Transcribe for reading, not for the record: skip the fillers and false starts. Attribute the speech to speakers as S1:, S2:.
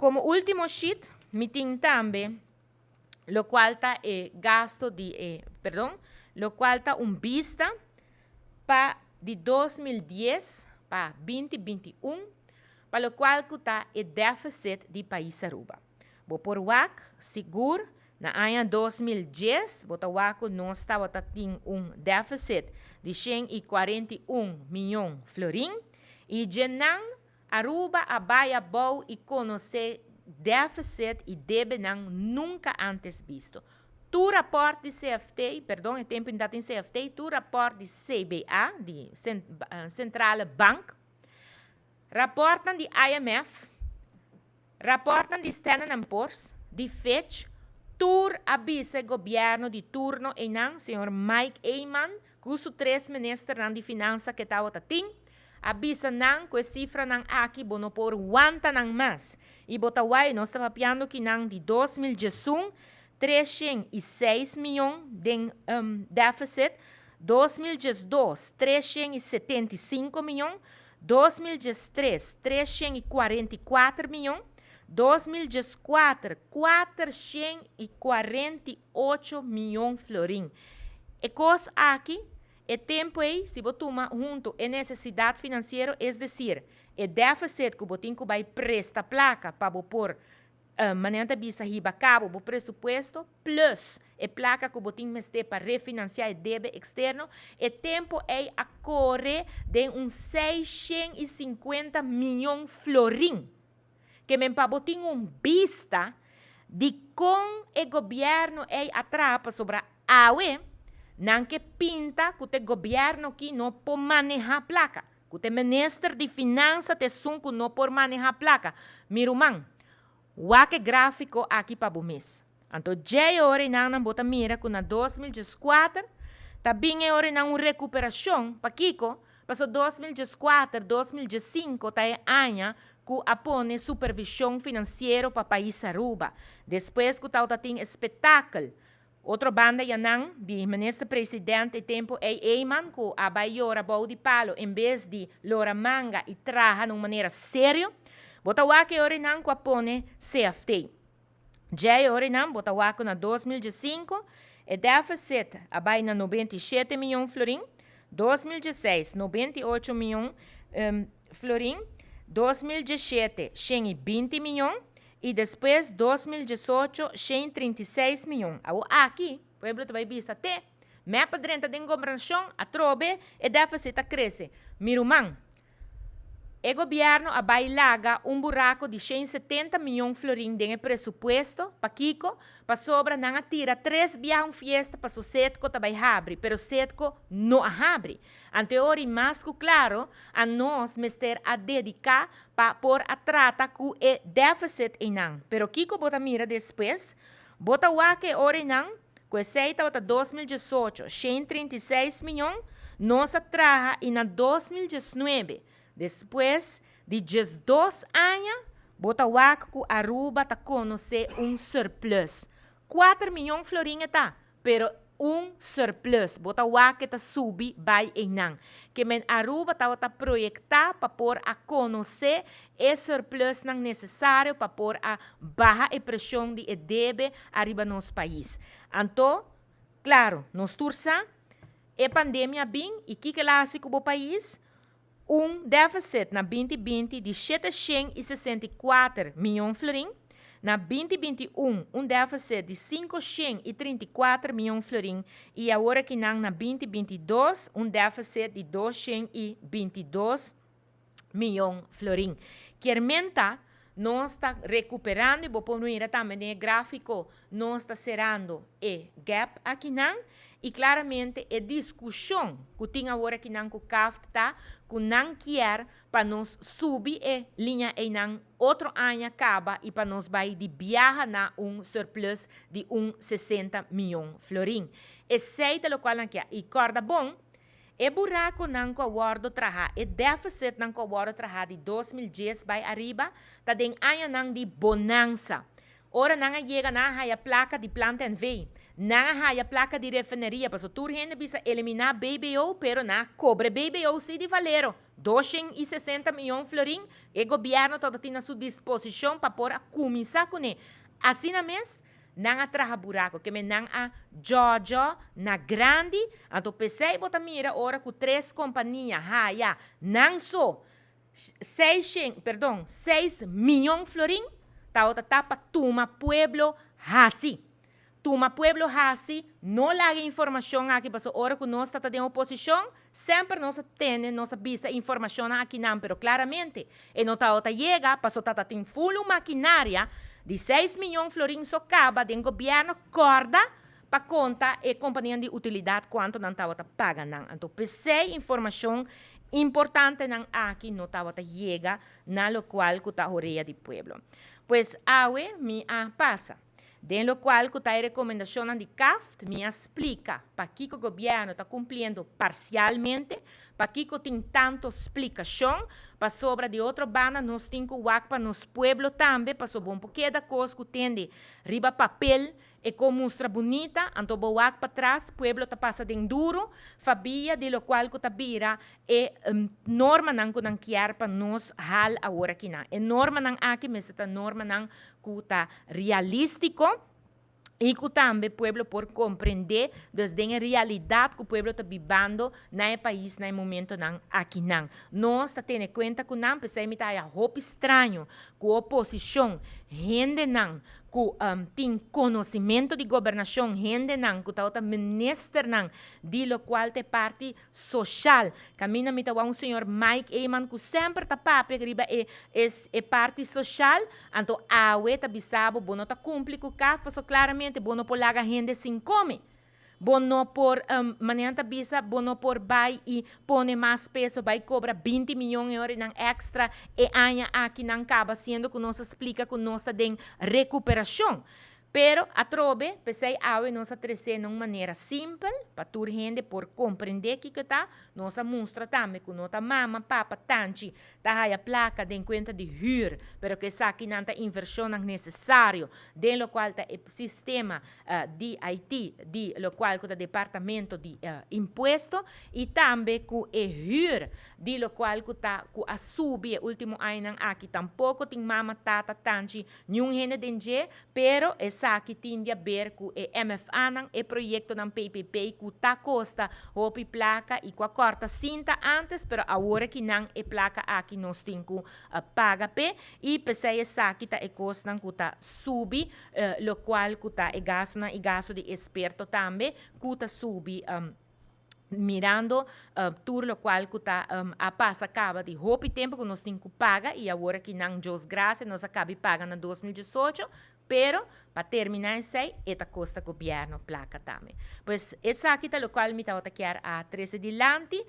S1: Como ultimo sheet, mi tin tambe locual ta e gasto di, perdon, locual ta un bista pa di 2010 pa 2021, pa locual cu ta e deficit di pais Aruba. Bo por wak, sigur, na aña 2010, bo ta wak cu nos tabata tin un deficit di 141 miyon florin, y djenan Aruba a bay abou y conoce deficit y debenan nunca antes visto. Tur rapport di CFT, perdon, e tempo ainda tin CFT, tur rapport di CBA, di Centrale Bank, rapportnan di IMF, rapportnan di Standard Poor's, di Fitch, tur a bisa gobierno di turno einan, señor Mike Eman, cu su tres ministernan di finansa cu tabata tin, a bisa nan cu e cifranan aki bo no por wanta nan mas. Y bo ta wak, nos ta papiando akinan di 2011, 306 miyon di deficit, 2012, 375 miyon, 2013, 344 miyon, 2014, 448 miyon florin. E cos aki, e tempo ey, si bo tuma hunto e necesidad financiero, es decir, e deficit cu bo tin cu bay presta placa pa por manera bisa hiba cabo e presupuesto, plus e placa cu bo tin mester pa refinancia e debe externo, e tempo ey a core di un 650 miyon florin. Kiermen pa bo tin un bista di con e gobierno ey a traha pasobra awe, nan ke pinta cu e gobierno aki no por maneha placa. Cu e minister di finansa t'esun cu no por maneha placa. Mi ruman, wak e grafico aki pa bo mes. Anto, dje ora nan bo ta mira cu na 2014 ta bin e ora nan un recuperacion pa kico, paso 2014, 2015 ta e aña cu a pone supervision financiero pa pais Aruba. Despues cu tabata tin espectaculo. Otro banda yanan di minister presidente tempo e Eman cu a bay yora bou di palo en bes di lora manga y traha di un manera serio. Bo ta wak e ora nan cu a pone CFT. Dje ora nan bo ta wak na 2005 e deficit a bay na 97 miyon florin, 2016 98 miyon florin, 2017 120 miyon y despues 2018 136 miyon. Awo aki, pueblo ta bay bisa te, MEP a drenta den gobernacion, atrobe e deficit a crece. Mi ruman, e gobierno a bay laga un buraco di 170 miyon florin den presupuesto, pa kico, pasobra nan a tira tres biaha un fiesta pa Setco ta bay habri, pero Setco no a habri. Anto ora mas cu claro, a nos mester a dedica pa por a trata cu e deficit einan. Pero kico bo ta mira despues, bo ta wak e ora einan, cu esey tabata 2018, 136 miyon, nos a traha y na 2019, despues di 12 aña, bo ta wak cu Aruba ta conoce un surplus. 4 miyon florin ta, pero un surplus. Bo ta wak ta subi bay einan. Kiermen Aruba tabata proyecta pa por a conoce e surplus nan necesario pa por a baha e presion di e debe ariba nos pais. Anto, claro, nos tur sa, e pandemia a bin y kico el a haci cu e pais? Un deficit na 2020 di 764 miyon florin, na 2021 un deficit di 534 miyon florin y awor aki na 2022 un deficit di 222 miyon florin. Kiermen ta, nos ta recuperando y bo por mira tambe den grafico, nos ta cerando e gap akinan y claramente e discusion cu tin awor akinan cu CAFT ta cu nan kier pa nos subi e linea einan otro aña caba y pa nos bay di biaha na un surplus di un 60 miyon florin. Esey ta locual nan kier. Y corda bon, e buraco nan cu a wordo traha, e deficit nan cu a wordo traha di 2010 bay ariba, ta den añanan di bonanza. Ora nan a yega, nan a haya placa di Planta NV. Nan a haya placa di refineria. Paso tur hende bisa elimina BBO, pero nan a cobra BBO si di Valero. 260 miyon florin, e gobierno tabatin na su disposicion pa por a cuminsa cune. Asina mes, nan a traha buraco, kiermen nan a jojo na grandi, anto p'esey bo ta mira ora cu tres compania haya nan so 6, perdon, 6 miyon florin, ta tapa tuma pueblo hasi. Tuma pueblo hasi, no laga informacion aki, paso ora cu nos ta den oposicion, semper nos tene, nos bisa informacion aki nan, pero claramente, e no ta ota yega, paso ta tin full maquinaria di 6 miyon florin so caba den gobierno corda pa conta e compania di utilidad cuanto nan tawata paga nan. Anto, p'esey informacion importante nan aki no tawata yega na locual cu ta orea di pueblo. Pues awe mi a pasa den locual cu ta e recomendacion di CAFT, mi a splica pakico gobierno ta cumpliendo parcialmente, pakico tin tanto splicacion, pasobra di otro banda nos tin cu wak pa nos pueblo tambe, paso bon keda cos cu tende riba papel e con mustra bunita, anto bo wak patras, pueblo ta pasa den duro, pabia di locual cu ta bira e norma nan cu nan kier pa nos haal awor aki nan. E norma nan aki mester ta norma nan cu ta realistico y cu tambe pueblo por comprende, dus den realidad cu pueblo ta bibando na pais na momento nan aki nan. Nos ta tene cuenta cu nan, p'esey mi ta hopi straño cu oposicion, hende nan cu tin conocimento di gobernacion, hende nan cu ta minister nan di locual ta parti social. Caminda mi ta un señor Mike Eman cu semper ta papia riba e parti social, anto awe ta bisabo bo no ta cumpli cu CAFT, so claramente bo no por laga hende sin come. Bo no por, manera ta bisa, bo no por bay y pone mas peso, bay cobra 20 miyon euro nan extra e aña aki nan caba, siendo cu nos a splica cu nos ta den recuperacion. Pero atrobe, p'esey awe nos a trece na un manera simpel, pa tur hende por comprende kico ta, nos a mustra tambe cu no ta mama, papa, tanchi, ta haya placa den cuenta di huur, pero cu esaki nan ta inversion necesario, den locual ta e sistema di IT, di locual cu ta departamento di impuesto, y tambe cu e huur, di locual cu ta cu a subi e ultimo aña aki, tampoco tin mama, tata, tanchi, ningun hende den dje, pero esaki tin di haber cu e MFA nan, e proyecto nan PPP cu ta costa hopi placa y cu a corta cinta antes, pero awor cu nan e placa aki nos tin cu paga pe y p'esey esaki ta e cos nan cu ta subi, locual cu ta e gasto nan y gasto di experto tambe cu ta subi, mirando tur locual cu ta a pasa caba di hopi tempo cu nos tin cu paga y awor cu nan, Dios gracia, nos a caba paga na 2018, pero pa termina esey e ta costa gobierno placa tambe. Pues esaki ta locual mi tawata kier a trece dilanti.